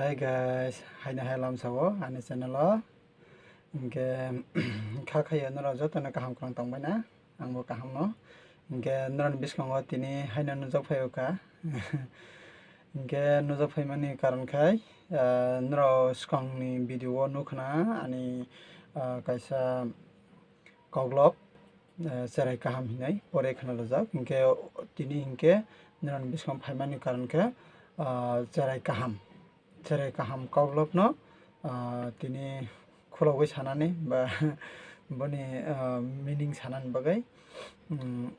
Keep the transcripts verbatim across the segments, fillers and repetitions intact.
Hey guys, haino hai lamsao ani channel o. Hinkhe kha khayo norok jotono kaham kwrwng tongbaina, angbo kaham no. Hinkhe norokni bwskango tini haino nujak phaio kha. Hinkhe nujak phaimani karon khai, ah, norok swkangni video o nukha na ani, ah, kaisa koklop, eh, cherai kaham hinwi pore khna rwjak. Hinkhe tini hinkhe norokni bwskango phaimani karon khe, ah, cherai kaham. Cherai kaham koklopno, ah, tini khulogwi sanani ba boni, ah, meaning sanani bagwi, mm,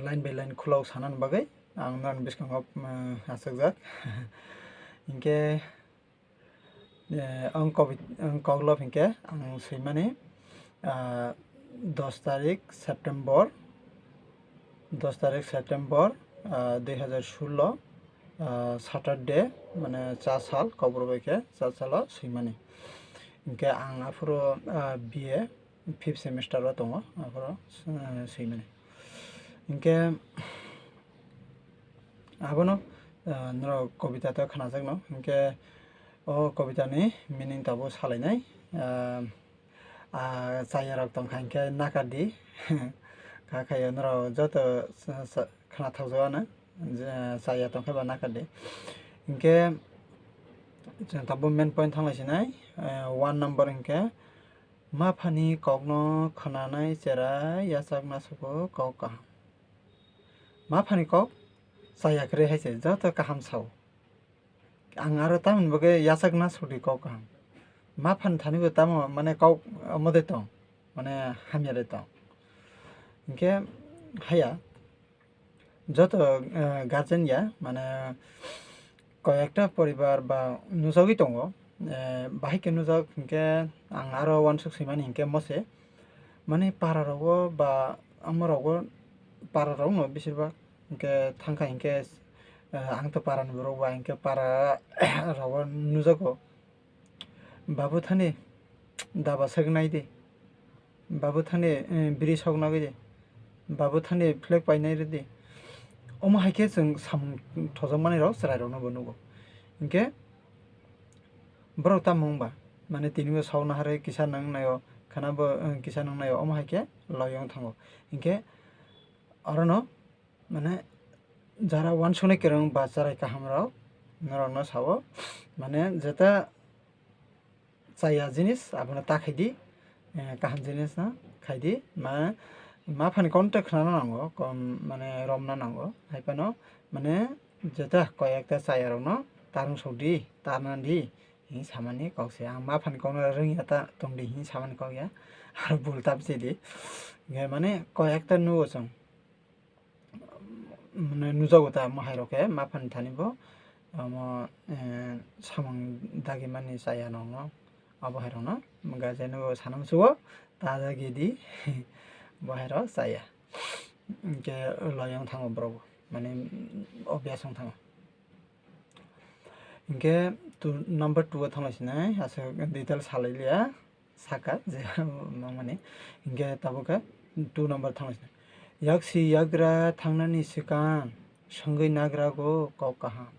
line by line khulok sanani bagwi ang norokni bwskango, mm, achukjak. Hinkhe Eh, ang kobi-, ang koklop hinkhe ang swimani, ah, dos tarik September, dos tarik September, ah, dui hazar sullo, ah, Saturday, mane cha sal, kokborok bai khe cha salo swimani. Hinkhe ang aphuru, ah, B A fifth semester o tongo, aphuru, ah, swimani. Hinkhe abono, ah, norok kobita ta khnajakno. Hinkhe o kobitani meaning tabuk salainai. Ah, ah, chayarok tongkha hinkhe nakardi. Kha khayo norok joto sa-, sa-, khnathokjago ano, je chaya tongkhe ba nakardi. Hinkhe chwng tabuk main point thanglaisinai, eh, one number hinkhe, maphani kokno khwnanai cherai yachakna sugo kok kaham. Maphani kok chaya kwrwi hai se joto kaham sao. Ang aro tamoni bagwi yachakna sudi kok kaham. Maphani thani bo tamo mane kok omo de tong, mane hamya de tong. Hinkhe haya joto, eh, guardian ya, mane koyekta poribar ba nujagwi tongo, eh, bahai khe nujak hinkhe ang aro uansuk swimani hinkhe mose, mane para rogo ba amo rogo para rokno besir bak hinkhe thangkha hinkhe, eh, ang to para ni borok ba hinkhe para rogo nujago. Babu thani daba sak nai di, babu thani, eh, biri sok nai di, babu thani flag painai rw di. Omo hai khe chwng samung thojokmani rok chwrai rokno bo nugo. Hinkhe borok tamo wng ba, mane tini bo sok naharwi kisa nang naio, khana bo, eh, kisa nang naio, omo hai khe loyong thango. Hinkhe orono mane jara uansuknai kwrwng ba cherai kaham rok norokno sao, mane jeta chaya jinis abono ta khaidi, eh, kaham jinis no khaidi, ma, maphani contact khnana nango, kom, mane romna nango, hai phano mane jeta koi ekta chaya rokno tarung sokdi, tarnadi hinwi samani kok se, ang maphani kokno rwngya ta tongdi hinwi samani kok ya, aro bul tabjedi, hinkhe mane koi ekta nugo chwng. Mane nujago ta, omo hai rok khe maphani thani bo omo, eh, samung dagi mani chaya nokno, abo hai rokno guardian bo sana musugo ta dagi di bo hai rok chaya. Hinkhe loyang thango borok bo, mane obvious wng thango. Hinkhe two, number two o thanglai sinai, aswk detail salai liya, saka je mangmani. Hinkhe tabuk khe two number thanglai sinai. Yaksi yagra thangnani swkang swngwi nagrago kok kaham.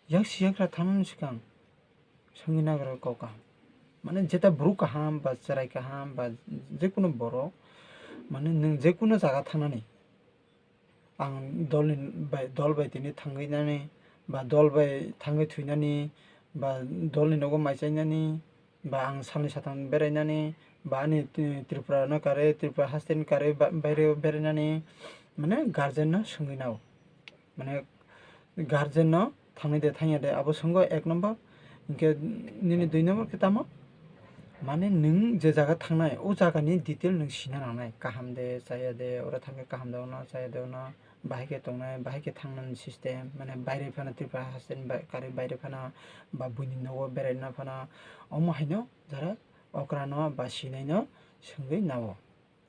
Yaksi yagra thangnani swkang swngwi nagrago kok kaham. Mane jeta borok kaham ba chwrai kaham ba jekunu borok, mane nwng jekunu jaga thangnani, ang dolni bai, dol bai tini thangwi nani, ba dol bai thangwi thwinani, ba dolni nogo mai chainani, ba ang salni satham berainani, ba ani Tri-, Tripura no karwi, Tripura haste ni karwi ba-, baire berainani, mane guardian no swngwi nao. Mane guardian no thangwi de thangya de, abo swngo ek number. Hinkhe nini dui number khe tamo? Mane nwng je jaga thangnai, o jagani detail nwng sina nangnai. Kaham de, chaya de, oro thangkhe kaham de, ono chaya de, ono bahai khe tongnai, bahai khe thangnani system, mane baire phano Tripura haste ni ba-, karwi baire phano, ba buini nogo beraina phano, omo haino jara okrano ba sinaino swngwi nao.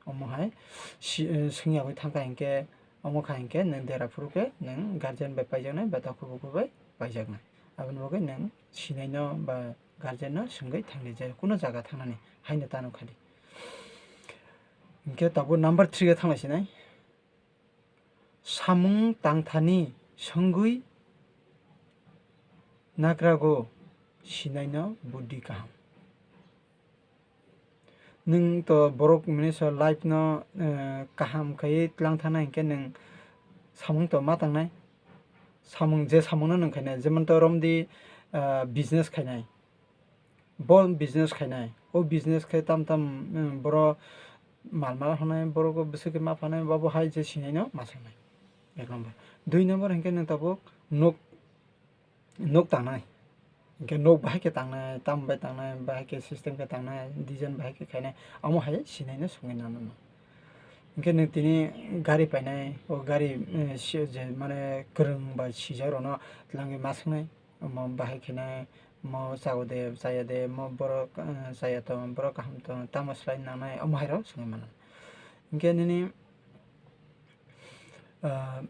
Omo hai si-, eh, swngya bai thangkha hinkhe, omo kha hinkhe nwng dera phuru khe nwng guardian bai paijaknai ba takhuk bukhuk bai paijaknai. Aboni bagwi nwng sinaino ba guardian no swngwi thangdi je kuno jaga thangnani haino tano khadi. Hinkhe tabuk number three o thanglai sinai. Samung tangthani swngwi Nakrago sinaino buddhi kaham. Nwng to borok mwnwi so life no, eh, kaham khaiwi tlang thana hinkhe nwng samung to ma tangnai. Samung, je samungno nwng khainai, jemon to romdi, ah, business khainai. Bo business khainai. O business khai tam tam, mm, boro mal mal hanai, borok bwswk khe ma phanai, bo bo hai je sinaino ma sangnai. Ek number. Dui number hinkhe nwng tabuk nok, nok tangnai. Hinkhe nok bahai khe tangnai, tam bai tangnai, bahai khe system khe tangnai, design bahai khe khainai, amo hai sinaino songwi nangnai. Hinkhe nwng tini gari painai, o gari, eh, si-, je mane kwrwng bai sijak rokno twlangwi ma swngnai, omo bahai khainai, omo chao de, chaya de, omo borok, eh, chaya tong, borok kaham tong, tamo swlai nangnai, omo hai rok songwi mano. Hinkhe nini, ah,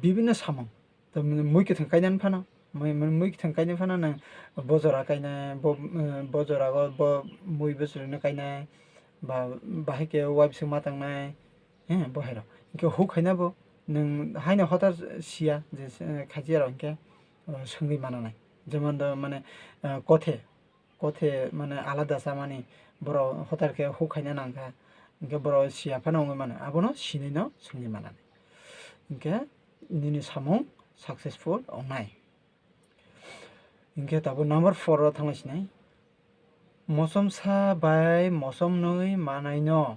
bibinno samung, Tamni mui kwthwng kainani phano, mui, mui, mui kwthwng kainani phano nwng bo jora kainai, bo, eh, bo jora o bo mui bwswrwino kainai, ba, bahai khe uaibwswk ma tangnai, he, bo hai rok. Hinkhe huk khaina bo nwng haino hotar siya je, eh, khachiya rok hinkhe, eh, swngwi mananai. Jemon do mane, eh, kothe, kothe mane alada chamani borok hotar khe huk khaina nangkha, hinkhe borok siya phano wngwi mano, abono sinino swngwi manani. Hinkhe nini samung successful wngnai. Hinkhe tabuk number four o thangna sinai. Mosomsa bai mosomnwi manaino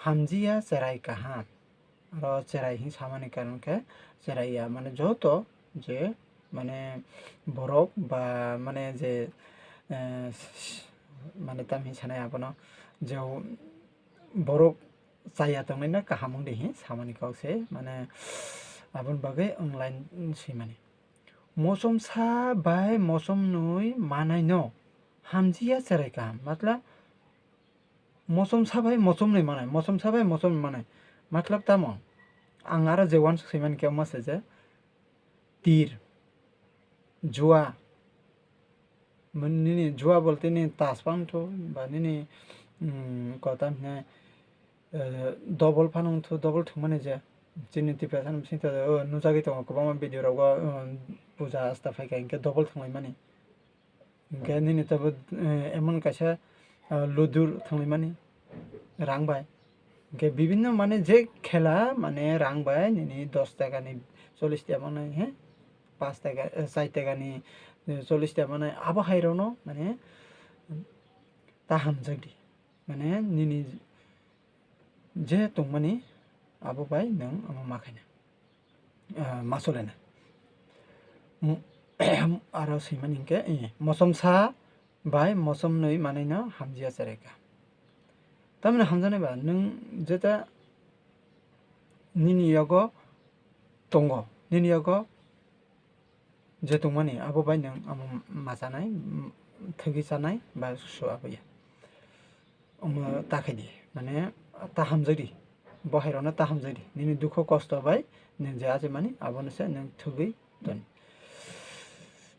hamjiya cherai kaham. Aro cherai hin samani karon khe cherai ya, mane joto je mane borok ba mane je, eh, mane tamni sanai abono je borok chaya tongnaino kaham wngdi hin samani kok se, mane aboni bagwi online swimani. Mosomsa bai mosomnwi manaino hamjiya cherai kaham. Matlab, mosomsa bai mosomnwi manai, mosomsa bai mosomnwi manai. Matlab tamo? Ang aro je uansuk swimani khe omo se je tir, jua, Mane nini jua bolte nini tas phano thung ba nini, mm, kota hwnwi, eh, double phano wng thung, double thwngmani je chini Tiprasa ni bisingtwi, oh, nujagwi tongo kwbangma video rogo, oh, puja asta phaikha hinkhe double thwnglaimani. Hinkhe nini tabuk, eh, emon kaisa, ah, ludur thwnglaimani rang bai. Hinkhe bibinno mane je khela mane rang bai nini dos taka ni, chollish taka manai, he, paanch taka, eh, char taka ni, eh, chollish taka manai, abo hai rokno mane ta hamjakdi. Mane nini je tongmani abo bai nwng omo ma khaina, ah, ma solena. Mo-, aro swimani hinkhe, eh, mosomsa bai mosomnwi manaino hamjiya cherai kaham. Tamoni hamjaknai ba nwng jeta nini yogo tongo, nini yogo je tongmani abo bai nwng omo ma chanai, mm, thwgwi chanai ba su abo ya. Omo ta khaidi, mane ta hamjakdi, bo hai rokno ta hamjakdi, nini dukho kosto bai nwng je achimani abono se nwng thwgwi ton,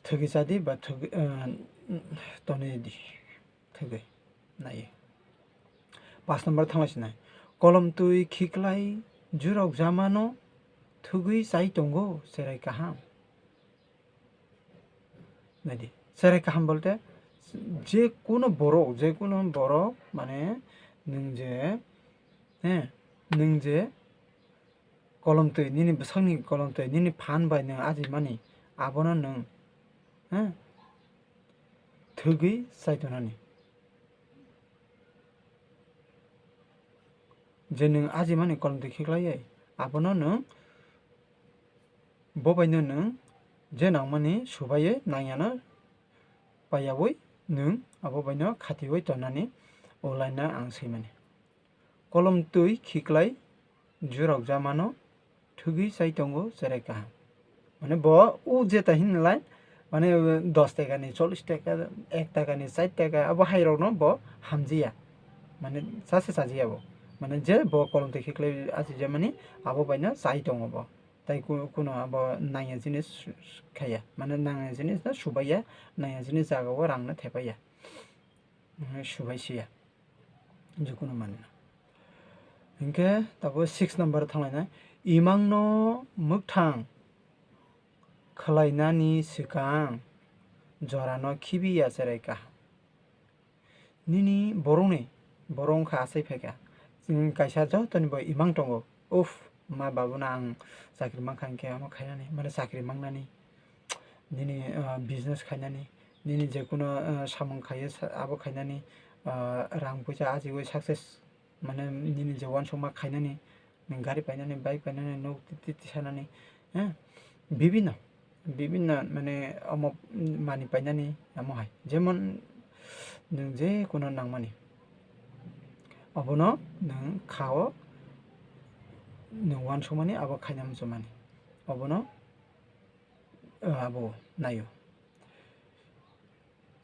thwgwi chadi ba thwgwi, eh, tonwi di. Thwgwi nai. Paanch number thanglaisina. Kolom twi khiklai jurok jamano thwgwi chai tongo cherai kaham. Naidi. Cherai kaham bolte je kuno borok, je kuno borok mane nwng je, he, nwng je kolom twi, nini bwsakni kolom twi, nini phan bai nwng ajimani, abono nwng, he, thwgwi chai tonani. Je nwng ajimani kolom twi khiklaiwi, abono nwng, bo baino nwng je nangmani subaiwi nangyano paiyawi nwng abo baino khatiwi tonani, o line no ang swimani. Kolom twi khiklai jurok jamano thwgwi chai tongo cherai kaham. Mane bo o jeta hinlai, mane dos taka ni, chollish taka, ek taka ni, char taka, abo hai rokno bo hamjiya. Mane chase chajiya bo. Mane je bo kolom twi khiklai achijamani abo baino chai tongo bo. Tai ku-, kuno abo nangya jinis khaya. Mane nangya jinis no subaiya, nangya jinis jaga o rang no thepaiya. Mane subai siya. Jikunu manwi. Hinkhe tabuk six number thanglaina, imangno mwkthang khwlainani swkang jorano khibiya cherai kaham. Nini borokni, borok wngkha achai phaikha. Chwng kaisa jotoni bo imang tongo. Uff, ma babuno ang chakri mankha hinkhe omo khainani, mane chakri mangnani, nini, ah, business khainani, nini jekuno, ah, samung khaiyo sa-, abo khainani, ah, rang puisa ajiwi success, mane nini je uansukma khainani, nwng gari painani, bike painani, nok ti-, ti-, tisanani, eh, bibinno, bibinno mane omo manwi painani amo hai. Jemon nwng je kuno nangmani, obono nwng kha-o, nwng uansukmani abo khaina muchungmani, obono, eh, abo naio.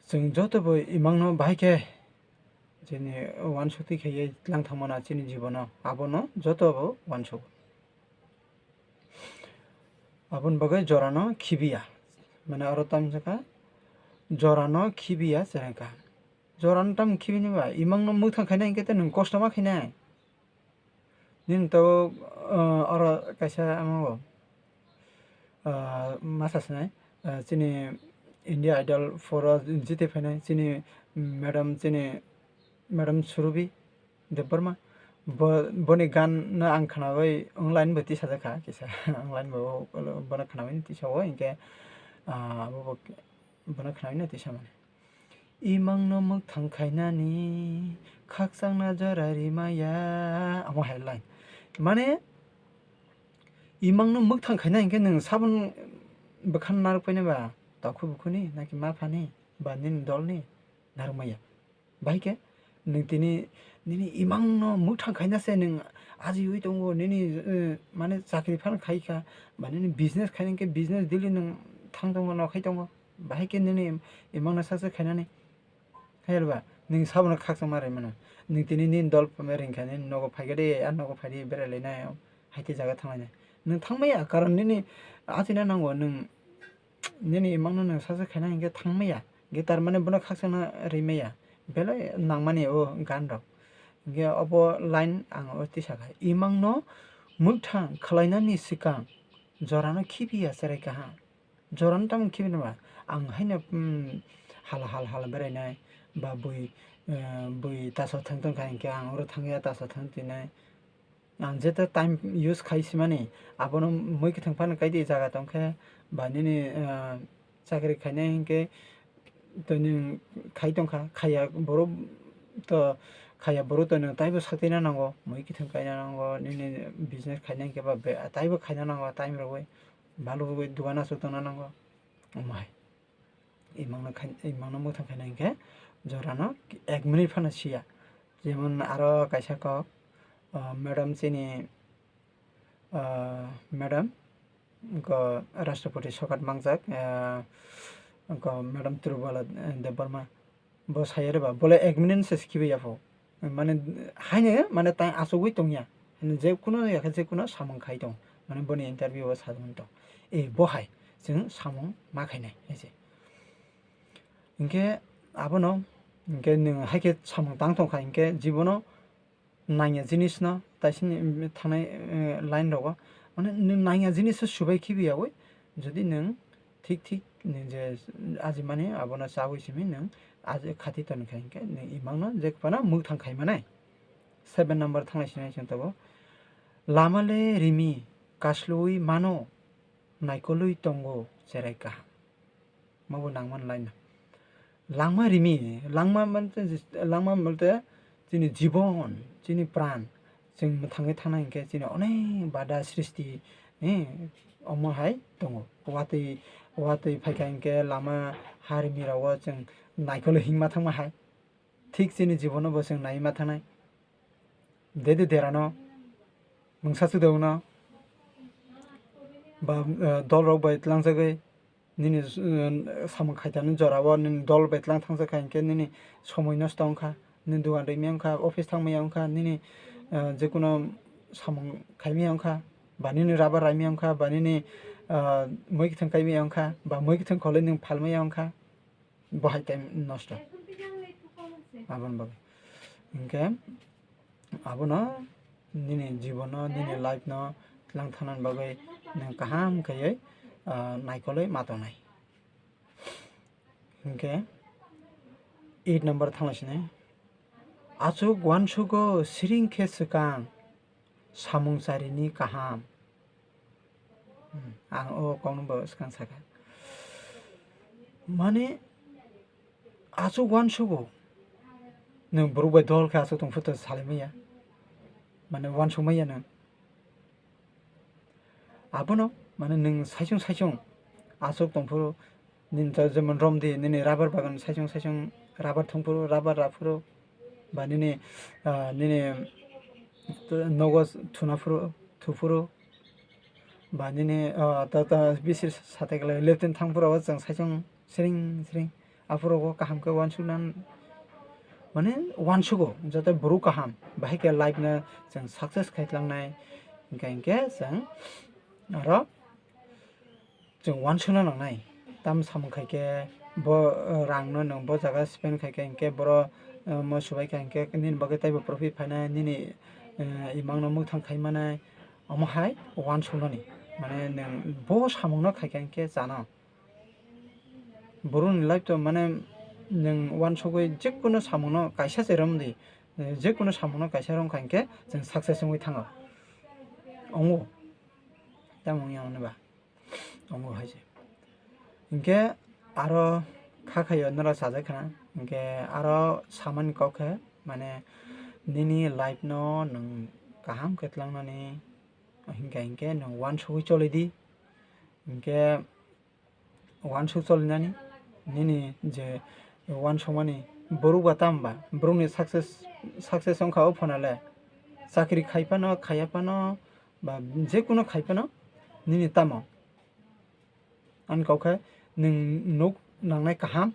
Chwng joto bo imangno bahai khe chini uansukti khaiwi tlang thangmano chini jibono, abono joto bo uansuk. Aboni bagwi jorano khibiya, mane oro tamjaka jorano khibiya cherengkha. Jorano tamo khibini ba, imangno mwthang khaina hinkhe tei nwng kosto ma khainai. Nini tabuk, ah, oro kaisa amo bo, ah, masa sinai, ah, chini India Idol four o jiti phainai chini madam, chini madam Surubi Debbarma. Bo, boni gan no ang khnawi online bo tisajakha kisa, online bo bono khnawi tisawo hinkhe, ah, abo bo bono khnawi tisamani. Imangno mwthang khainani khakchangna jora rimaya. Amo hai line. Mane, imangno mwthang khaina hinkhe nwng sabon bwkhan narwkpainai ba, takhuk bukhuni, naki maphani, ba nini dolni narwkmaya. Bahai khe nwng tini, nini imangno mwthang khaina se nwng ajiwi tongo, nini, eh, mane chakri phano khaikha, ba nini business khaina hinkhe business daily nwng thang tongo, nokhai tongo. Bahai khe nini im-, imangno saksa khainani. Hai ba, nwng sabono khakchangma rimano. Nwng tini nini dol ringkha, nini nogo phaikha de, a nogo phaidi berai lainai, haite jaga thanglainai. Nwng thangmaya, karon nini achina nango, nwng nini imangno nwng saksa khaina hinkhe thangmaya. Hinkhe tar mane bono khakchangna rimaya. Belai nangmani o gan rok. Hinkhe obo line ang o tisakha. Imangno mwthang khwlainani swkang jorano khibiya cherai kaham. Jorano tamo khibi nangma? Ang haino, hmm, hala hala hala berainai, ba bui, eh, bui taso thang tongkha hinkhe ang oro thangya taso thang twinai. Ang jeta time use khai simani, abono mui kwthang phano kaidi jaga tongkhe, ba nini, eh, chakri khainai hinkhe tini khai tongkha, khaiya borok to, khaiya borok to nwng taibo saktina nango, mui kwthang kaina nango, nini business khaina hinkhe ba be-, taibo khaina nango time rogwi. Balugwi dugan aswk tongna nango. Omo hai. Imangno khai-, imangno mwthang khaina hinkhe jorano ek minute phano siya. Jemon aro kaisa kok, ah, madam chini, ah, madam, wngkha Rashtrapati sokat mangjak, ah, wngkha madam Trubala, eh, Debbarma. Bo saya reba, bole ek minute se khibi yapho. Mane, haino, mane, tai achugwi tongya. Hino je kuno yakhe je kuno samung khai tong. Mane, boni interview o sajagwi tong. E, bo hai, chwng samung ma khainai, hai se. Hinkhe abono, hinkhe nwng hai khe samung tang tong kha, hinkhe jibono nangya jinis no taisini thangnai, eh, line rogo, mane nwng nangya jinis o subai khibi yawi, jodi nwng thik thik nwng je ajimani abono chawi simi nwng aji khati toni kha hinkhe nwng imangno je phano mwthang khai manai. Seven number thangnai sinai chwng tabuk lama le rimi kaslwi mano naikolwi tongo cherai kaham. Mabo nangmani laina. Langma rimi, langma mante, langma mante chini jibon, chini pran, chwng mwthangwi thangna hinkhe chini onek bada srishti ni omo hai tongo. Watwi, watwi phaikha hinkhe lama ha rimi rogo chwng naikolwi himma thangma hai. Thik chini jibono bo chwng naiwi ma thangnai. Dede derano, mungsa chudokno, ba, eh, dolrok bai tlangjagwi, nini, eh, samung khaitani jorao nini dol bai tlang thangjak kha hinkhe nini somoi nosto wngkha, nini dogan rwimya wngkha, office thangmaya wngkha, nini, eh, jekuno samung khaimaya wngkha, ba nini rubber raimaya wngkha, ba nini, eh, mui kwthwng kaimaya wngkha, ba mui kwthwng kholwi nwng phalmaya wngkha. Bo hai time nosto. Aboni bagwi. Hinkhe abono nini jibono, nini life no tlang thanani bagwi nwng kaham khaiwi, ah, naikolwi ma tongnai. Hwnkhe eight number thanglaisini. Achuk uansugo siring khe swkang samung charini kaham. Hmm, ang o kokno bo swkang sakha. Mane, achuk uansugo. Nwng borok bai dol khe achuk tongphuru to salai maya. Mane, uansuk maya nwng. Abono, mane, nwng saichung saichung achuk tongphuru, nini to jemon romdi, nini rubber bagan saichung saichung rubber thwngphuru, rubber raphuru, ba nini, ah, nini nogo thunaphuru, thuphuru, ba nini, ah, to, to bisi sateklai left hand thangphuru o chwng saichung siring siring aphuru o kaham khe uansukna, mane, uansugo joto borok kaham, bahai khe life no chwng success khai tlangnai, hwnkhe, hwnkhe chwng aro chwng uansukna nangnai. Tam samung khai khe bo, eh, rang no nwng bo jaga spend khai khe, hinkhe boro, eh, mo subai kha hinkhe nini bagwi taibo profit phainai, nini, eh, imang no mwthang khai manai, omo hai uansuknani. Mane nwng bo samung no khai kha hinkhe chano. Borok ni life to mane nwng uansugwi jekunu samung no kaisa se romdi, eh, jekunu samung no kaisa romkha hinkhe chwng success wngwi thango. Ongo. Tamo wngya hwnwi ba. Tongo hai se. Hinkhe aro kha khaio norok sajak khna. Hinkhe aro samani kok khe, mane, nini life no nwng kaham khe tlangnani hinkhe, hinkhe nwng uansugwi choli di. Hinkhe uansuk cholinani nini je uansukmani borok ba tamo ba borokni success, success wngkha o phano le chakri khai phano, khaiya phano, ba jekunu khai phano nini tamo. Ani kok khe nwng nuk nangnai kaham,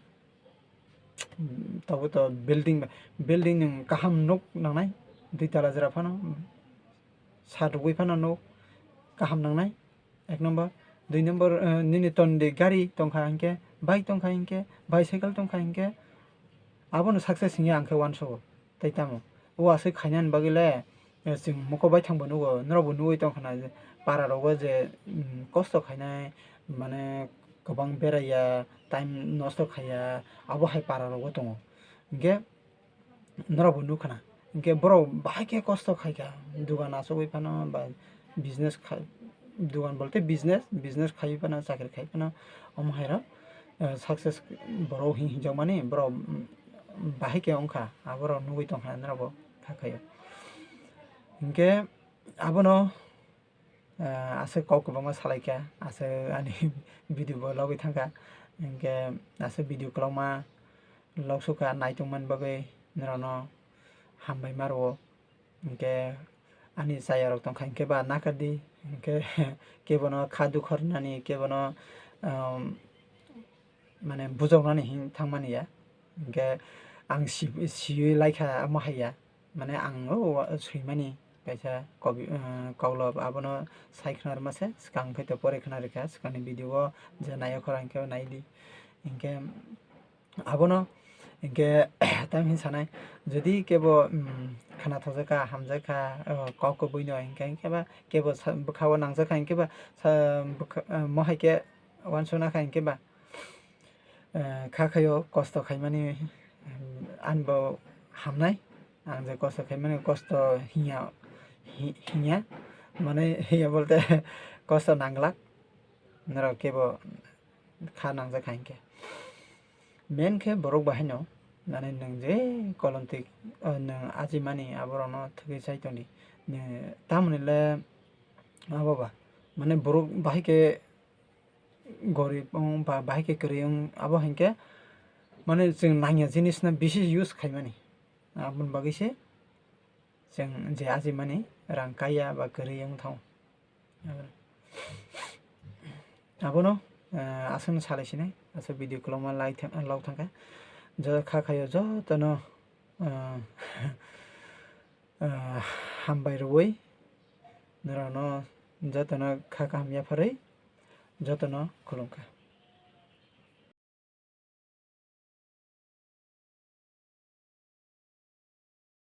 tabuk to building, building nwng kaham nuk nangnai, dui tala jora phano, sat rwgwi phano nuk kaham nangnai, ek number. Dui number, eh, nini tondi gari tongkha hinkhe, bike tongkha hinkhe, bicycle tongkha hinkhe, abono success hinkhe ang khe uansugo. Tei tamo o aswk khainani bagwi le, eh, chwng mokol baithang bo nugo, norok bo nugwi tongkha na je para rogo je, mm, kosto khainai, mane kwbang beraiya, time nosto khaiya, abo hai para rogo tongo. Hinkhe norok bo nukha na, hinkhe borok bahai khe kosto khaikha, dugan achugwi phano ba business khai, dugan bolte business, business khaiwi phano, chakri khai phano, omo hai rok, eh, success borok hin-, hinjakmani borok, mm, bahai khe wngkha, aborok nugwi tongkha norok bo kha khaio. Hinkhe abono, ah, aswk kok kwbangma salaikha, aswk ani video bo logwi thangkha, hinkhe aswk video kwlangma loksukha naitongmani bagwi norokno hambai ma rwo. Hinkhe ani chayarok tongkha hinkhe ba nakardi, hinkhe kebono kha dukha rwnani, kebono, um, mane bujoknani hin thangmani ya. Hinkhe ang si-, siwi laikha omo hai ya. Mane ang o wa-, swimani kaisa kobi, eh, koklop abono sai khna rwma se, swkang khe to pore khna rwkha, swkangni video o je nai o khorang khe nai di. Hinkhe abono hinkhe tamo hin sanai, jodi kebo, mm, khna thokjakha, hamjakha, o kok kubui no hinkhe, hinkhe ba kebo sa-, bwkha o nangjakha, hinkhe ba sa-, bwkha, eh, mo hai khe uansukna kha hinkhe ba, eh, kha khaio kosto khaimani, mm, ani bo hamnai. Ang je kosto khaimani kosto hinya, hi-, hinya, mane hinya bolte kosto nanglak. Norok kebo kha nangjak kha hinkhe. Main khe borok bahaino, mane nwng je kolontik, o, nwng ajimani aborokno thwgwi chai tongdi. Nwng tamoni le abo ba, mane borok bahai khe gorib wng ba bahai khe kwrwi wng, abo hinkhe mane chwng nangya jinisno bisi use khaimani. Aboni bagwi se chwng je ajimani rang kaiya ba kwrwi wng thango. Abono, eh, aswkno salai sinai, aswk video kwlwngma lai thang-, lok thangkha. Joto kha khaio jotono, eh, eh, hambai rwui norokno jotono kha kaham yapharwi jotono khulumkha.